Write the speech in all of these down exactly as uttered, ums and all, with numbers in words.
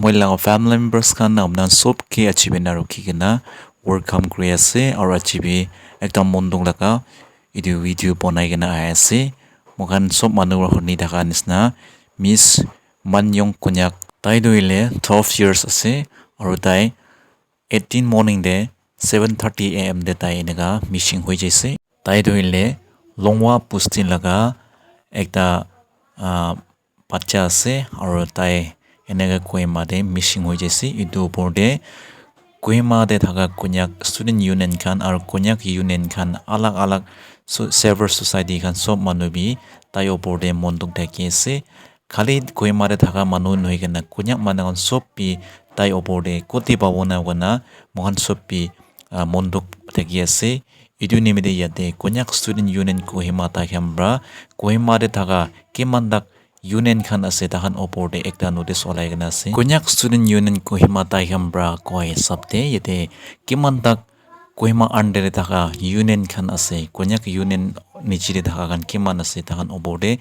Moi laga family members khan apna sob ke achi bena rukhi kena welcome kuri ase, aru achi bi ekta mon dukh laga etu video bonai kena ahi ase. Moikhan sob manu para huni thaka nisna Miss Manyong Konyak, tai tu hoile twelve years ase, aru tai eighteen morning te seven thirty A M te tai eneka missing hoi jaise. Tai tu hoile Longwa Pusti laga ekta, ah, bacha ase, aru tai eneka Kohima te missing hoi jaise. Etu opor te Kohima te thaka Konyak Student Union khan aru Konyak Union khan, alag alag so-, civil society khan, sob manu bi tai opor te mon dukh thaki ase. Khali Kohima te thaka manu nohoi kena Konyak manu khan sob bi tai opor te koti pabo na koina moikhan sob bi, ah, mon dukh thaki ase. Etu nimite yate Konyak Student Union Kohima tai khan para Kohima te thaka kiman tak union khan ase, tai khan opor te ekta notice olai kena ase. Konyak Student Union Kohima tai khan para koa hisab te yate kiman tak Kohima under te thaka union khan ase, Konyak Union niche te thaka khan kiman ase, tai khan opor te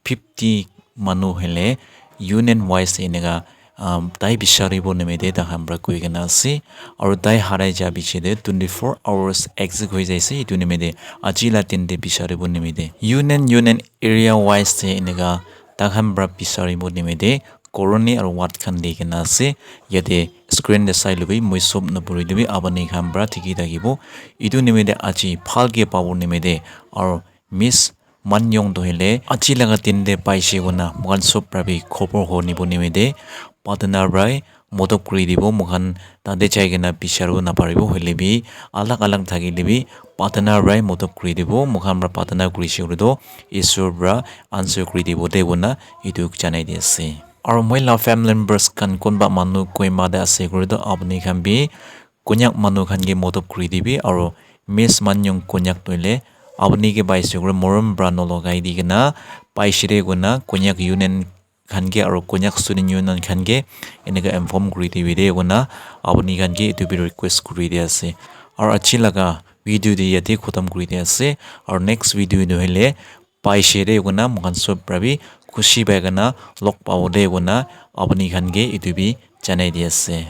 fifty manu hoile union wise eneka, um, tai bicharibo nimite tai khan para koi kena ase. Aru tai harai ja piche te twenty four hours exit hoi jaise. Etu nimite aji la din te bicharibo nimite union, union area wise te eneka tai khan para bicharibo nimite colony aru ward khan di kena ase. Yate screen te sai lebi moi sob napuri lebi apni khan para dikhi thakibo. Etu nimite aji bhalke pabo nimite aru Miss Manyong tu hoile aji laga din te paise koina moikhan sob para bi khobor honibo nimite patna para modop kuri dibo. Moikhan tate jai kena bicharibo naparibo, hoile bi alag alag thakile bi patna para modop kuri dibo. Moikhan para patna kurise koile toh Isor para answer kuri dibo de koina etu janai di ase. Aru moi la family members khan kunba manu Kohima te ase koile toh apni khan bi Konyak manu khan ke modop kuri dibi, aru Miss Manyong Konyak toile apni ke paise koile morom para nologai di kena paise de koina Konyak Union khan ke aru Konyak Student Union khan ke eneka inform kuri dibi de koina apni khan ke etu bi request kuri di ase. Aru aji laga video de yate khotom kuri di ase, aru next video tu hoile paise de koina moikhan sob para bi khushi pai kena log pabo de koina apni khan ke etu bi janai di ase.